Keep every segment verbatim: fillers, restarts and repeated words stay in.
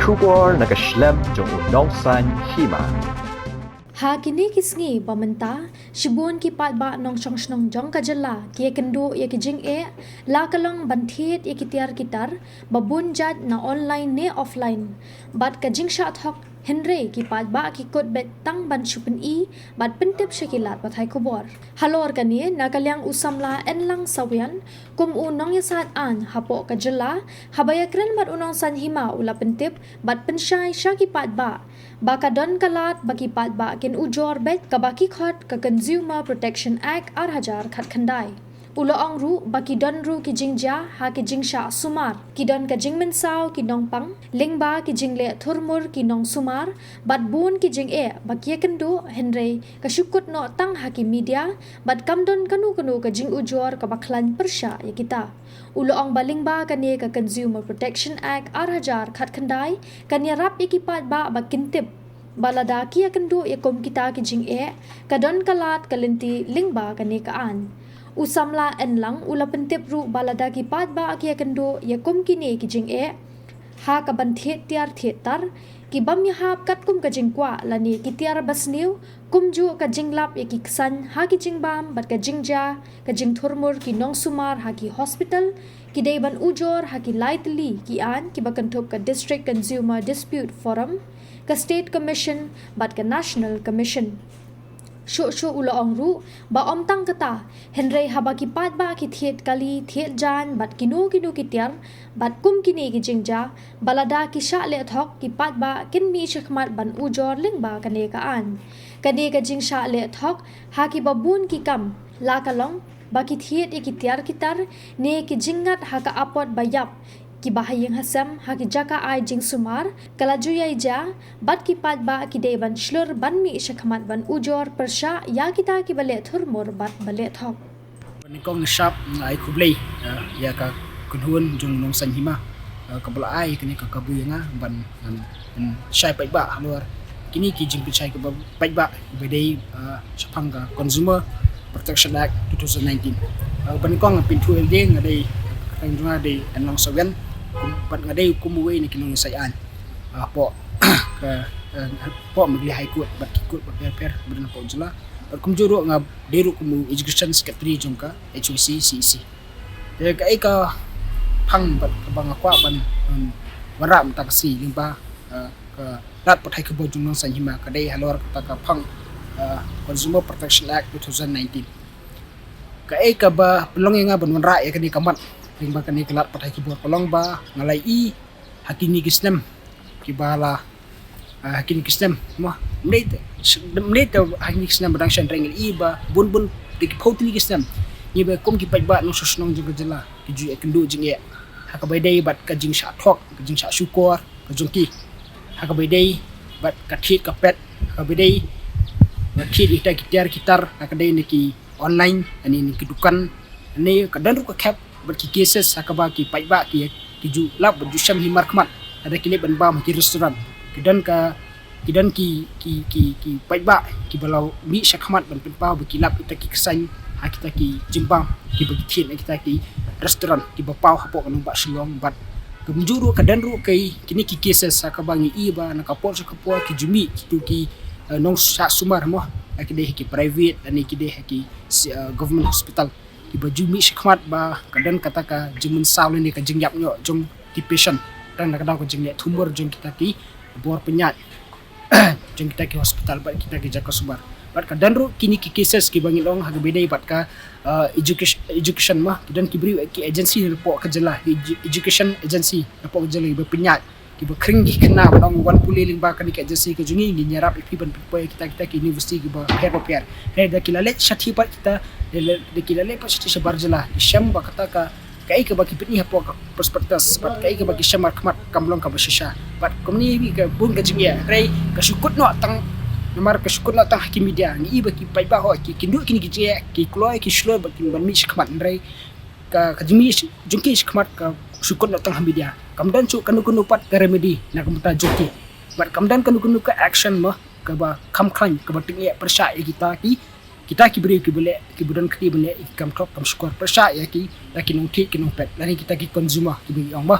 Khubor na ka shlem jong u nongsaiñ hima. Ha kine ki sngi ba mynta, shibun ki paidbah nongshong shnong jong ka jylla ki ïakynduh ïa ki jingeh, la ka long ban thied ïa ki tiar ki tar ba bun jait na online ne offline. Bad ka jingshah thok, hynrei ki paidbah ki kut beit tang ban shu pyni bad pyntip sha ki lad pathai khubor. Halor kane, na ka liang u samla Enlang Sawian, kum u nongïasaid aiñ hapoh ka jylla, haba ïakren bad u nongsaiñ hima, u la pyntip bad pynshai sha ki paidbah ba ka don ka lad ba ki paidbah kin ujor beit kaba ki khot ka Consumer Protection Act ar hajar khatkhyndai. U la ong ruh ba ki don ruh ki jingjia ha ki jingshah sumar, ki don ka jingmynsaw ki nongpang lyngba ki jingleh thurmur ki nongsumar, bad bun ki jingeh ba ki ïakynduh, hynrei ka shu kut noh tang ha ki media, bad kam don kano kano ka jingujor kaba khlaiñ pyrshah ïa kita. U la ong ba lyngba kane ka Consumer Protection Act ar hajar khatkhyndai kan ïarap ïa ki paidbah ba kin tip ba lada ki ïakynduh ïa kum kita ki jingeh, ka don ka lad ka lynti lyngba kane ka aiñ. U samla Enlang u la pyntip ruh ba lada ki paidbah ki ïakynduh ïa kum kine ki jingeh ha kaban thied tiar thied tar, ki bym ïahap katkum ka jingkwah lane ki tiar basniew, kumjuh ka jinglap ïa ki ksaiñ ha ki jingbam bad ka jingjia ka jingthurmur ki nongsumar ha ki hospital, ki dei ban ujor ha ki lai tylli ki aiñ kiba kynthup ka District Consumer Dispute Forum, ka State Commission bad ka National Commission. Shuh shuh u la ong ruh ba ym tang kata, hynrei haba ki paidbah ki thied kali thied jaiñ bad kino kino ki tiar bad kum kine ki jingjia, ba lada ki shah leh thok, ki paidbah kin mih shakhmat ban ujor lyngba kane ka aiñ. Kane ka jingshah leh thok ha kiba bun ki kam, la ka long ba ki thied ïa ki tiar ki tar ne ki jingngat ha ka apot ba ïap, kiba ha ïing ha sem, ha ki jaka ai jingsumar, ka la ju ïai jia, bad ki paidbah ki dei ban shlur ban mih shakhmat ban ujor pyrshah ïa kita kiba leh thurmur bad ba leh thok. Ba nyngkong nga shap nga ai khublei, eh, ïa ka kynhun jong u nongsaiñ hima, eh, kaba la ai kane ka kabu ïa nga ban, ban, ban shai paidbah halor kine ki jingpynshai kaba paidbah ba dei, eh, shaphang ka Consumer Protection Act two thousand nineteen. Eh, ba nyngkong nga pynthut ïa nga dei, kyrteng jong nga dei Enlang Sawian, kum, bad nga dei kum uwei na ki nongïasaid aiñ, eh, hapoh ka, eh, hapoh Meghalaya High Court bad ki court bapher bapher ba don hapoh jylla. Bad kumjuh ruh nga dei ruh kum u Education Secretary jong ka H Y C C E C. Te kaei ka phang bad kaba nga kwah ban, um, wanrah mynta ka sngi lyngba, uh, ka lad pathai khubor jong u nongsaiñ hima ka dei halor kata ka phang, uh, Consumer Protection Act two thousand nineteen. Kaei kaba pynlong ïa nga ban wanrah ïa kane ka mat lyngba kane ka lad pathai khubor ka long ba nga la ïohi ha kine ki snem kiba la, ah, ha kine ki snem, mo, mynta te, mynta te ha kine ki snem ba dang shah, hynrei nga la ïohi ba bun bun, da ki phew tylli ki snem, ngi ba kum ki paidbah nongshong shnong jong ka jylla ki ju ïakynduh jingeh ha kaba ïadei bad ka jingshah thok, ka jingshah shukor ka jong ki, ha kaba ïadei bad ka thied ka pet, ha kaba ïadei bad thied ïa kita ki tiar ki tar ha kaba ïadei na ki online, ani na ki dukan, ani ka don ruh ka khep bad ki cases ha kaba ki paidbah ki, ki ju lap bad ju shem hi markhmat lada ki leit ban bam ha ki restaurant. Ki don ka, ki don ki, ki, ki, ki paidbah kiba la mih shakhmat ban pynpaw ba ki lap kita ki ksaiñ ha kita ki jingbam kiba ki thied na kita ki restaurant kiba paw hapoh ka nongbah Shillong. Bad kumjuh ruh ka don ruh kine ki cases ha kaba ngi ïohi ba na ka por sha ka por ki ju mih kito ki, eh, nongshah sumar, mo, ha ki dei ha ki private lane ki dei ha ki, eh, government hospital, kiba ju mih shakhmat ba ka don kata ka jingmynsaw lane ka jingïap ñiuh jong ki patient, tang na ka daw ka jingleh thumur jong kita ki bor pynïaid jong kita ki hospital bad kita ki jaka sumar. Bad ka don ruh kine ki cases kiba ngi ong ha kaba ïadei bad ka, uh, education, education, mo, ki don ki briew, ki agency napoh ka jylla, ki edu-, education agency napoh ka jylla kiba pynïaid, kiba khring ki khynnah ba dang wan pule lyngba kane ka agency ka jong ngi. Ngin ïarap ïa phi ban pynpoi ïa kita, kita ki university kiba pher bapher. Hynrei da ki la leit shathie pat kita, da la, da ki la leit pat shathie shabar jylla, ki shem ba kata ka, kaei kaba ki pyni hapoh ka prospectus bad kaei kaba ki shem markhmat kam long kaba shisha. Bad kumne hi ka bun ka jingeh, hynrei ka shu kut noh tang, namar ka shu kut noh tang ha ki media. Ngi ïohi ba ki paidbah hooid ki, ki ïakynduh kine ki jingeh, ki kloi ki shlur bad ki ban mih shakhmat, hynrei ka, ka jingmih jong ki shakhmat ka shu kut noh tang ha media. Kam don shuh kano kano pat ka remedy na ka bynta jong ki. Bad kam don kano kano ka action, mo, kaba kham khlaiñ kaba tyngeh pyrshah ïa kita ki, kita ki briew kiba leh, kiba don kti ban leh ïa ki kam thok kam shukor, pyrshah ïa kita ki nongthied ki nongpet lane kita ki consumer kiba ngi ong, mo.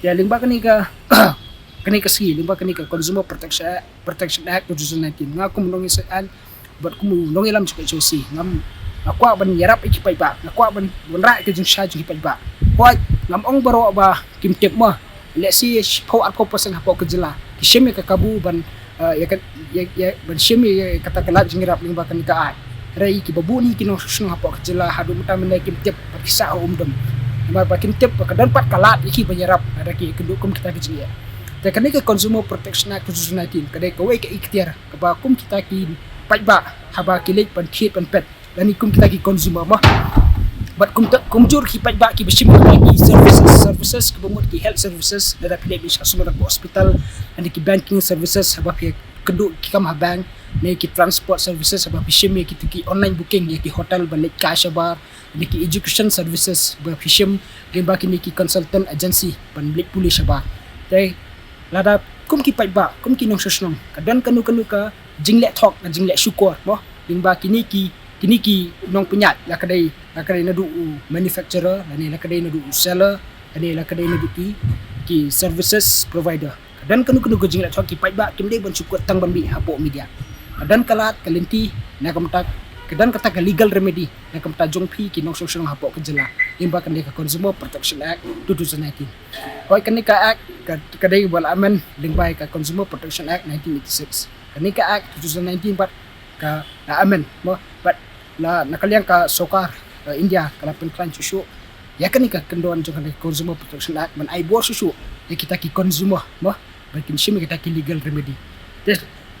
Te lyngba kane ka kane ka sngi lyngba kane ka Consumer Protection Act, Protection Act two thousand nineteen. Nga kum u nongïasaid aiñ bad kum u nongïalam jong ka H O C, ngam, nga kwah ban ïarap ïa ki paidbah, nga kwah ban wanrah ïa ka jingshai jong ki paidbah. Hooid, ngam ong baroh ba kim tip mo. Lehse shiphew arphew percent hapoh ka jylla ki shim ïa ka kabu ban, eh, ïa ka, ïa, ïa, ban shim ïa kata ka lad jingïarap lyngba kane ka aiñ. Hynrei kiba bun hi ki nongshong shnong hapoh ka jylla haduh mynta mynne kim tip bad ki sah ha umdum. Namar ba kim tip ba ka don pat ka lad ïa ki ban ïarap lada ki ïakynduh kum kita ki jingeh. Te kane ka Consumer Protection Act two thousand nineteen ka dei kawei ka iktiar kaba kum kita ki paidbah haba ki leit ban thied ban peit lane kum kita ki consumer mo. Bad kum ta, kumjuh ki paidbah kiba shim kita ki services, services kiba mut ki health services, lada phi leit ban sumar hapoh hospital, lane ki banking services haba phi ïakynduh ki kam ha bank, ne ki transport services haba phi shim ïa kito ki online booking ïa ki hotel ban leit kai shabar, ne ki education services ba phi shim lyngba kine ki consultant agency ban leit pule shabar. Te lada kum ki paidbah, kum ki nongshong shnong, ka don kano kano ka jingleh thok, ka jingleh shukor mo, lyngba kine ki, kine ki nongpynïaid, la ka dei, la ka dei naduh u manufacturer, lane la ka dei naduh u seller, lane la ka dei naduh ki, ki services provider. Ka don kano kano ka jingleh thok, ki paidbah kim dei ban shu kut tang ban mih hapoh media. Ka don ka lad ka lynti na ka bynta, ka don kata ka legal remedy na ka bynta jong phi ki nongshong shnong hapoh ka jylla lyngba kane ka Consumer Protection Act two thousand nineteen. Hooid, kane ka act ka, ka dei ba la amend lyngba ka Consumer Protection Act nineteen eighty-six. Kane ka act two thousand nineteen pat ka la amend mo, bad la na ka liang ka sorkar, eh, India ka la pynkhlaiñ shuh shuh ïa kane ka kyndon jong kane ka Consumer Protection Act ban ai bor shuh shuh ïa kita ki consumer mo, ban kin shim ïa kita ki legal remedy. Te,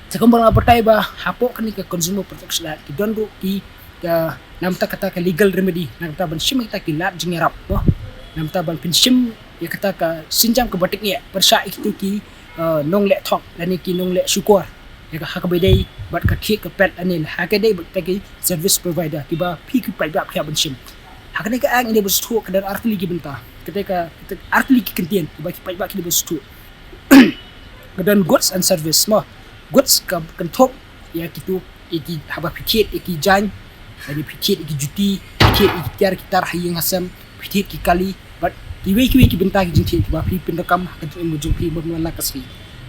te kumba nga batai ba hapoh kane ka Consumer Protection Act ki don ruh ki, ka, na bynta kata ka legal remedy, na bynta ban shim ïa kita ki lad jingïarap mo, na bynta ban pynshim ïa kata ka sienjam kaba tyngeh pyrshah ïa kito ki, eh, nongleh thok lane ki nongleh shukor ïa ka, ha kaba ïadei bad ka thied ka peit lane ha kaba ïadei bad kita ki service provider kiba phi ki paidbah phi hap ban shim. Ha kane ka act ngi dei ban sngewthuh ka don artylli ki bynta, kata ka, kata artylli ki kyntien kiba ki paidbah ki dei ban sngewthuh. Ka don goods and service mo. Goods ka kynthup ïa kito, ïa ki, haba phi thied ïa ki jaiñ, lane phi thied ïa ki juti, phi thied ïa ki tiar ki tar ha ïing ha sem, phi thied ki kali, bad kiwei kiwei ki bynta ki jingthied kiba phi pyndonkam ha ka jingim jong phi mynta ka sngi.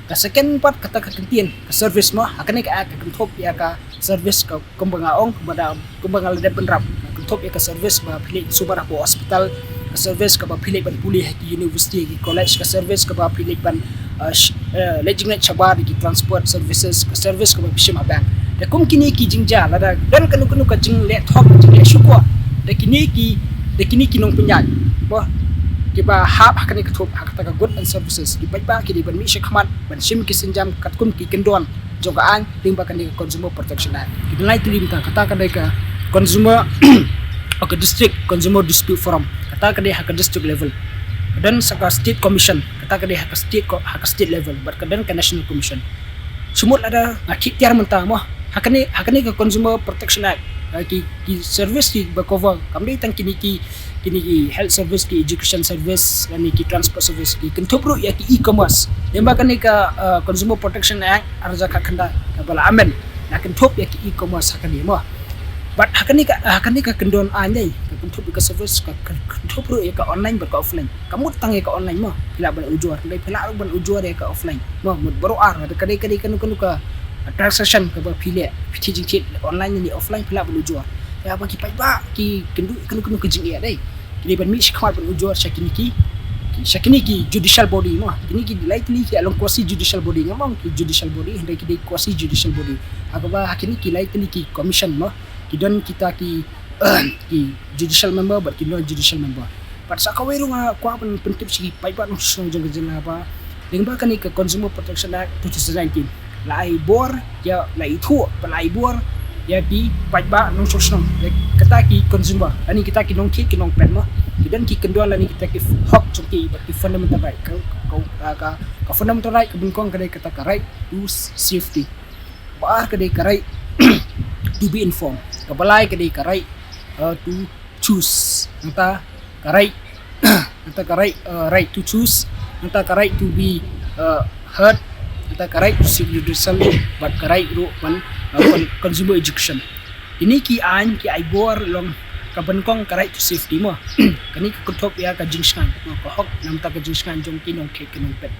Ka second part kata ka kyntien ka service mo, ha kane ka act ka kynthup ïa ka service ka kumba nga ong, kumba da, kumba nga la dep bynrap. Ka kynthup ïa ka service ba phi leit sumar hapoh hospital, ka service kaba phi leit ban pule ha ki university, ki college, ka service kaba phi leit ban, uh, sh-, uh, leit jingngeit shabar, ki transport services, ka service kaba phi shim ha bank. Te kum kine ki jingjia, lada don kano kano ka jingleh thok, jingleh shukor da kine ki, da kine ki nongpynïaid mo, kiba hap ha kane ka thup, ha kata ka goods and services, ki paidbah ki dei ban mih shakhmat ban shim ki sienjam katkum ki kyndon jong ka aiñ lyngba kane ka Consumer Protection Act. Ki don lai tylli bynta, kata ka dei ka consumer, o ka district consumer dispute forum, kata ka dei ha ka district level. Ka don sa ka state commission, kata ka dei ha ka state co-, ha ka state level, bad ka don ka national commission. Shu mut lada nga thied tiar mynta mo, ha kane, ha kane ka Consumer Protection Act, eh, ki, ki service kiba cover kam dei tang kine ki, kine ki health service, ki education service, lane ki transport service, ki kynthup ruh ïa ki e-commerce. Lyngba kane ka, uh, Consumer Protection Act ar hajar khatkhyndai kaba la amend, la kynthup ïa ki e-commerce ha kane mo. Bad ha kane ka, ha kane ka kyndon aiñ dei ka kynthup ïa ka service, ka, ka kynthup ruh ïa ka online bad ka offline. Kam mut tang ïa ka online mo, phi lah ban ujor, hynrei phi lah ruh ban ujor ïa ka offline mo, mut baroh ar, ka dei, ka dei kano kano ka transaction kaba phi leh, phi thied jingthied online ne offline, phi lah ban ujor. Te haba ki paidbah ki kynduh kano kano ka jingeh dei, ki dei ban mih shakhmat ban ujor sha kine ki, ki, sha kine ki judicial body mo. Kine ki lai tylli ki ïa long quasi judicial body, ngam ong ki judicial body, hynrei ki dei quasi judicial body. Ha kaba ha kine ki lai tylli ki commission mo, ki don kita ki, ki judicial member bad ki non judicial member. Bad sa kawei ruh nga kwah ban pyntip sha ki paidbah nongshong shnong jong ka jylla ba lyngba kane ka Consumer Protection Act two thousand nineteen, la ai bor ïa, la ithuh bad la ai bor ïa ki paidbah nongshong shnong, ïa kita ki consumer, lane kita ki nongthied ki nongpeit mo. Ki don ki kyndon lane kita ki hok jong ki bad ki fundamental right. Ka, ka, ka, ka fundamental right kaba nyngkong ka dei kata ka right to safety. Kaba ar ka dei ka right to be informed. Kaba lai ka dei ka right, uh, to choose. Nangta ka right, nangta ka right, uh, right to choose, nangta ka right to be, uh, heard, nangta ka right to seek redressal, bad ka right ruh ban, uh, con-, consumer education. Kine ki aiñ ki ai bor long, kaba nyngkong ka right to safety mo. Kane ka kynthup ïa ka jingshngaiñ, ka hok, nangta ka jingshngaiñ jong ki nongthied ki nongpeit.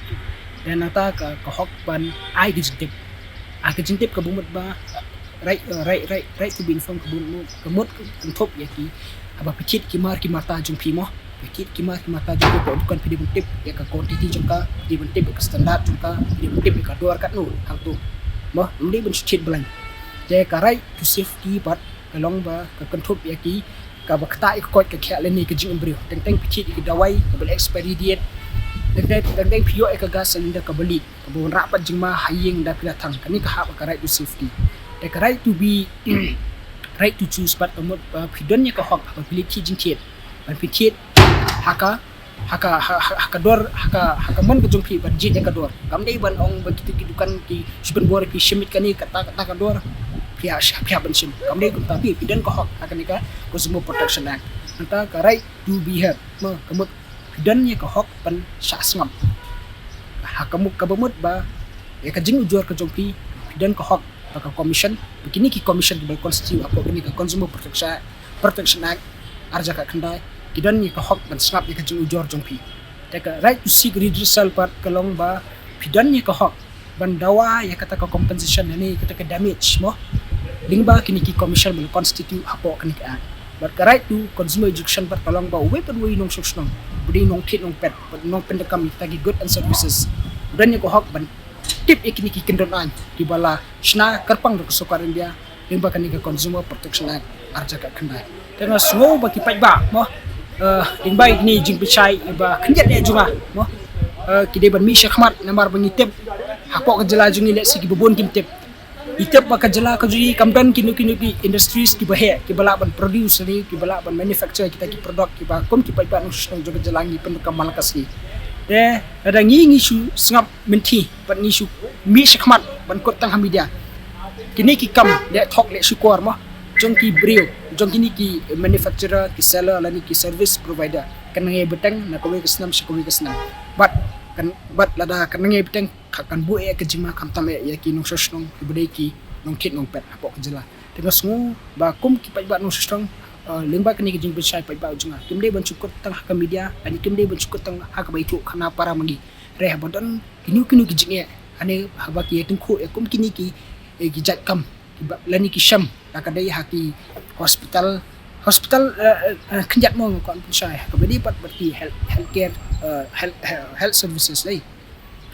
Te nangta ka, ka hok ban ai ka jingtip. Ai ka jingtip kaba mut ba right, uh, right, right, right to be informed kaba mut, ka mut kynthup ïa ki, haba phi thied ki mar ki mata jong phi mo. Phi thied ki mar ki mata jong phi, ka dukan phi dei ban tip ïa ka quantity jong ka, phi dei ban tip ïa ka standard jong ka, phi dei ban tip ïa ka dor katno, hangto. Mo, ym dei ban shu thied blank. Te ka right to safety pat ka long ba ka kynthup ïa ki, kaba ktah ïa ka koit ka khiah lane ka jingim briew. Teng teng phi thied ïa ki dawai kaba la expiry date. Teng teng, teng teng phi ïoh ïa ka gas cylinder kaba leak, kaba wanrah pat jingma ha ïing da phi la thang. Kane ka hap ha ka right to safety. Te ka right to be, right to choose pat ka mut ba phi don ïa ka hok haba phi leit thied jingthied ban pynthied ha ka, ha ka, ha, ha, ha ka dor, ha ka, ha ka mon ka jong phi ban jied ïa ka dor. Kam dei ban ong ba kito ki dukan ki shu pynbor ïa phi, shim ïa kane kata, kata ka dor, phi hap, phi hap ban shim. Kam dei kumta, phi, phi don ka hok ha kane ka Consumer Protection Act. Nangta ka right to be heard, mo, ka mut phi don ïa ka hok ban shah sngap. Ha ka mut, kaba mut ba ïa ka jingujor ka jong phi, phi don ka hok ba ka commission, ba kine ki commission kiba constitute hapoh kane ka Consumer Protection, Protection Act ar hajar khat khyndai, ki don ïa ka hok ban sngap ïa ka jingujor jong phi. Te ka right to seek redressal pat ka long ba phi don ïa ka hok ban dawa ïa kata ka compensation lane kata ka damage, mo, lyngba kine ki commission ba la constitute hapoh kane ka act. Bad ka right to consumer education pat ka long ba uwei pa uwei u nongshong shnong, ba dei nongthied nongpet, bad nongpyndonkam ïa kita ki good and services, u don ïa ka hok ban tip ïa kine ki kyndon aiñ kiba la shna kyrpang da ka sorkar India lyngba kane ka Consumer Protection Act ar hajar khat khyndai. Te nga sngew ba ki paidbah, mo, eh, lyngba kine ki jingpynshai ba khyndiat ïa jong nga, mo, eh, ki dei ban mih shakhmat namar ba ngi tip hapoh ka jylla jong ngi lehse kiba bun kim tip. Ngi tip ba ka jylla ka jong ngi kam don kino kino ki industries kiba heh, kiba lah ban produce ne kiba lah ban manufacture kita ki product kiba kum ki paidbah nongshong shnong jong ka jylla ngi pyndonkam man la ka sngi. Te lada ngi, ngi shu sngap mynthi bad ngi shu mih shakhmat ban kut tang ha media, kine ki kam leh thok leh shukor, mo, jong ki briew, jong kine ki manufacturer, ki seller lane ki service provider, kan nang ïai bteng na kawei ka snem sha kawei ka snem. Bad kan, bad lada kan nang ïai bteng, ka, kan buh ïa ka jingma khamtam ïa, ïa ki nongshong shnong kiba dei ki nongthied nongpet hapoh ka jylla. Te nga sngew ba kum ki paidbah nongshong shnong, eh, lyngba kane ka jingpynshai paidbah jong nga, kim dei ban shu kut tang ha ka media lane kim dei ban shu kut tang ha kaba ïathuh khana para ma ngi. Hynrei haba don kino kino ki jingeh, lane haba ki ïatyngkhuh ïa kum kine ki, eh, ki jait kam kiba, lane ki shem, la ka dei ha ki hospital, hospital, eh, eh, eh, khyndiat, mo, nga kwah pynshai ha kaba dei pat bad ki health, healthcare, eh, health, health, health services, eh,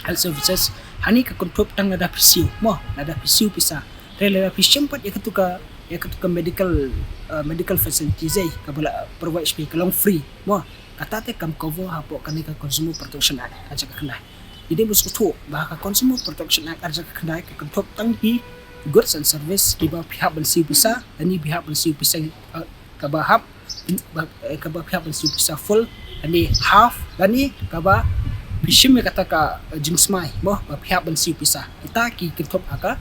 health services. Hangne ka kynthup tang lada phi siew, mo, lada phi siew pisa. Te lada phi shem pat ïa katu ka, ïa katu ka medical, eh, medical facilities, eh, kaba la provide sha phi ka long free, mo, kata te kam cover hapoh kane ka Consumer Protection Act ar hajar khat khyndai. Ngi dei ban sngewthuh ba ka Consumer Protection Act ar hajar khat khyndai ka kynthup tang ki goods and service kiba phi hap ban siew pisa, lane phi hap ban siew pisa, eh, kaba hap, ba, eh, kaba phi hap ban siew pisa full, lane half, lane kaba phi shim ïa kata ka, eh, jingsmai, mo, ba phi hap ban siew pisa. Kita ki kynthup ha ka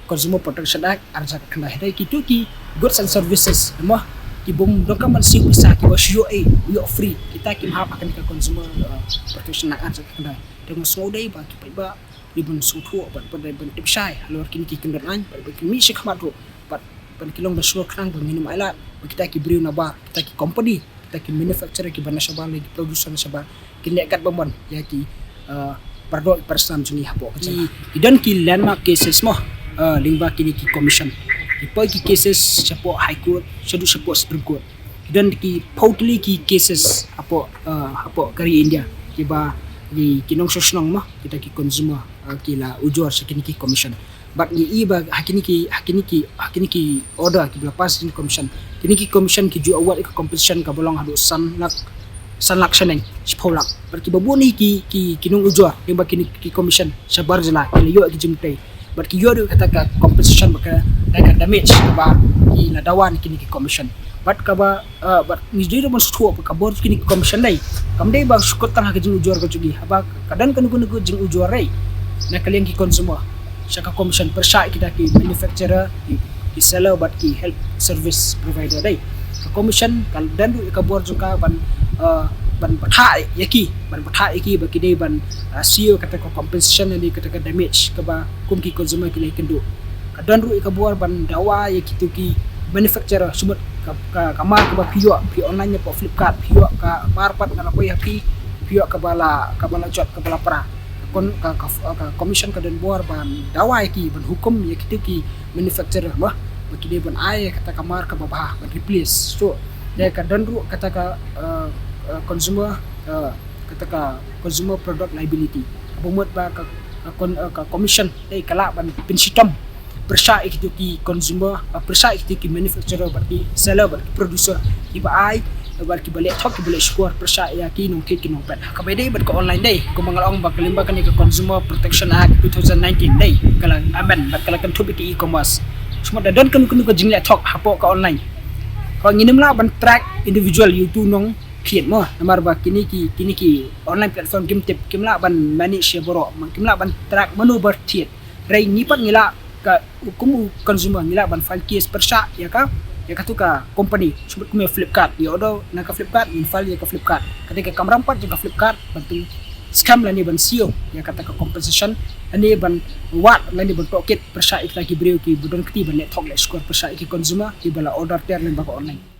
Consumer Protection Act ar hajar khat khyndai. Hynrei kito ki goods and services, mo, ki bym donkam ban siew pisa, kiba shu ïoh, eh, ïoh free, kita kim hap ha kane ka Consumer, eh, Protection Act ar hajar khat khyndai. Te nga sngew dei ba ki paidbah dei ban sngewthuh bad, bad dei ban tip shai halor kine ki kyndon aiñ, bad ban mih shakhmat ruh, bad ban ki long ba sngewkhnang ba ngin ym ailad ba kita ki briew nabar, kita ki company, kita ki manufacturer kiba na shabar lane ki producer na shabar kin leh kat bymman ïa ki, eh, para doh para snam jong ngi hapoh ka jylla. Ki, ki don ki landmark cases, mo, eh, lyngba kine ki commission. Ki poi ki cases shapoh High Court, shaduh shapoh Supreme Court. Ki don ki phew tylli ki cases hapoh, eh, hapoh ka ri India kiba ki, ki nongshong shnong, mo, kita ki consumer, eh, ki la ujor sha kine ki commission. Bad ngi i ba ha kine ki, ha kine ki, ha kine ki order kiba la pass kine ki commission, kine ki commission ki ju award ïa ka compensation kaba long haduh san lak, san lak shaneng, shiphew lak. Bad kiba bun hi ki, ki, ki nongujor lyngba kine ki commission shabar jylla ki la ïoh ïa ki jingmyntoi. Bad ki ïoh ruh kata ka compensation ba ka, ka damage kaba ki la dawa na kine ki commission. Bad kaba, eh, bad ngi ju dei ban sngewthuh ba ka bor kine ki commission dei, kam dei ba shu kut tang ha ka jingujor ka jong ngi. Haba ka don kano kano ka jingujor dei na ka liang ki consumer, sha ka commission pyrshah kita ki manufacturer, ki, ki seller bad ki health service provider dei. Ka commission ka don ruh ïa ka bor jong ka ban, eh, ban batai ïa ki, ban batai ïa ki ba ki dei ban, eh, siew kata ka compensation lane kata ka damage kaba kum ki consumer ki la ïakynduh. Ka don ruh ïa ka bor ban dawa ïa kito ki manufacturer, shu mut ka, ka, ka mar kaba phi ïoh, phi online napoh Flipkart, phi ïoh ka mar pat nga la poi ha phi, phi ïoh kaba la, kaba la jot, kaba la pra. Ka ka, ka, ka commission ka don bor ban dawa ïa ki, ban hukum ïa kito ki manufacturer mo, ba ki dei ban ai kata ka mar kaba bha ban replace. So ïa ka don ruh kata ka, uh, uh, consumer, uh, kata ka consumer product liability, ba mut ba ka, ka, con, uh, ka commission dei ka lah ban pynshitom pyrshah ïa kito ki consumer, uh, pyrshah ïa kito ki manufacturer bad ki seller bad ki producer kiba ai bad kiba leh thok, kiba leh shukor pyrshah ïa ki nongthied ki nongpet. Kaba dei bad ka online dei, kumba nga la ong ba ka lyngba kane ka Consumer Protection Act two thousand nineteen dei ka la amend bad ka la kynthup ïa ka e-commerce. Sumut da don kano kano ka jingleh thok hapoh ka online, ka ngi nym lah ban track individual ïa uto u nongthied mo, namar ba kine ki, kine ki online platform kim tip, kim lah ban manage ïa baroh, kim lah ban track mano ba thied. Hynrei ngi pat ngi lah, ka, kum u consumer ngi lah ban file case pyrshah ïa ka, ïa kato ka company. Sumut kum ïa Flipkart, ïa order na ka Flipkart, ngin file ïa ka Flipkart. Kata ka kamram pat jong ka Flipkart ban pynskhem lane ban siew ïa kata ka compensation, lane ban wad lane ban tohkit pyrshah ïa kita ki briew kiba don kti ban leh thok leh shukor pyrshah ïa ki consumer kiba la order ter lyngba ka online.